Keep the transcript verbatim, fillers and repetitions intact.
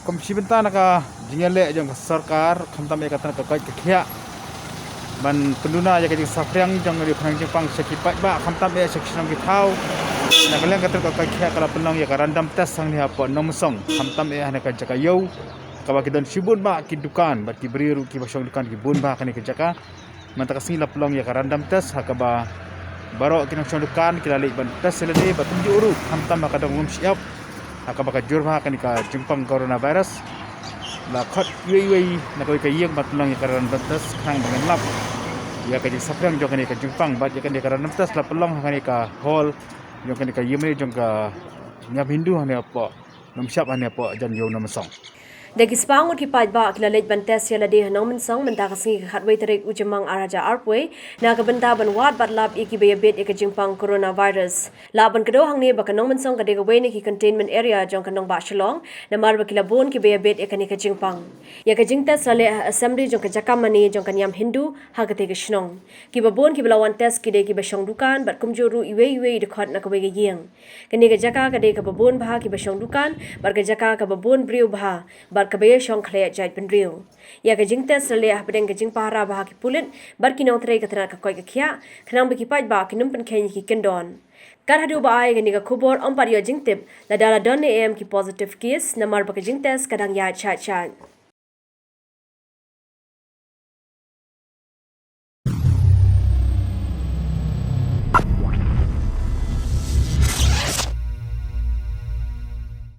Kum shi bynta na ka jingïaleh jong ka sorkar, khamtam eh ka tnat ka koit ka khiah, ban pynduna ïa ka jingsaphriang jong ka jingpang sha ki paidbah, khamtam eh sha ki shnong ki thaw. Na ka liang ka tnat ka koit ka khiah ka la pynlong ïa ka random test hangne hapoh Nongmynsong, khamtam eh ha kane ka jaka ïew, kaba ki don shibun bha ki dukan bad ki briew ruh kiba shong dukan ki bun bha ha kane ka jaka. Mynta ka sngi la pynlong ïa ka random test ha kaba baroh ki nongshong dukan ki la leit ban test ïa lade bad kumjuh ruh khamtam ha ka dong Umshyiap, ha kaba ka jur bha kane ka jingpang coronavirus. La khot iwei iwei na kawei ka ïing ban pynlong ïa ka random test khnang ba ngin lap ïa ka jingsaphriang jong kane ka jingpang. Bad ïa kane ka random test la pynlong ha kane ka hall jong kane ka ïingmane jong ka niam Hindu hangne hapoh Nongmynsong, hangne hapoh jan ïew Nongmynsong. Da ki spah ngut ki paidbah ki la leit ban test ïa lade ha Nongmynsong mynta ka sngi ka khatwei tarik u Jymmang ar hajar arphew wei, na ka bynta ban wad bad lap ïa kiba ïabit ïa ka jingpang coronavirus. Lah ban kdew hangne ba ka Nongmynsong ka dei kawei na ki containment area jong ka nongbah Shillong, namar ba ki la bun kiba ïabit ïa kane ka jingpang. Ïa ka jingtest la leh ha assembly jong ka jaka mane jong ka niam Hindu ha katei ka shnong. Kiba bun kiba la wan test ki dei kiba shong dukan bad kumjuh ruh iwei iwei i dkhot na kawei ka ïing. Kane ka jaka ka dei kaba bun bha kiba shong dukan bad ka jaka kaba bun briew bha bad kaba ïashong khleh jaitbynriew. Ïa ka jingtest la leh hapdeng ka jingpahara bha ki pulit bad ki nongtrei ka tnat ka koit ka khiah, khnang ba ki paidbah kin ym pynkheiñ ïa ki kyndon. Kat haduh ba ai kane ka khubor ym pat ïoh jingtip lada la don ne em ki positive case, namar ba ka jingtest ka dang ïaid shait shait.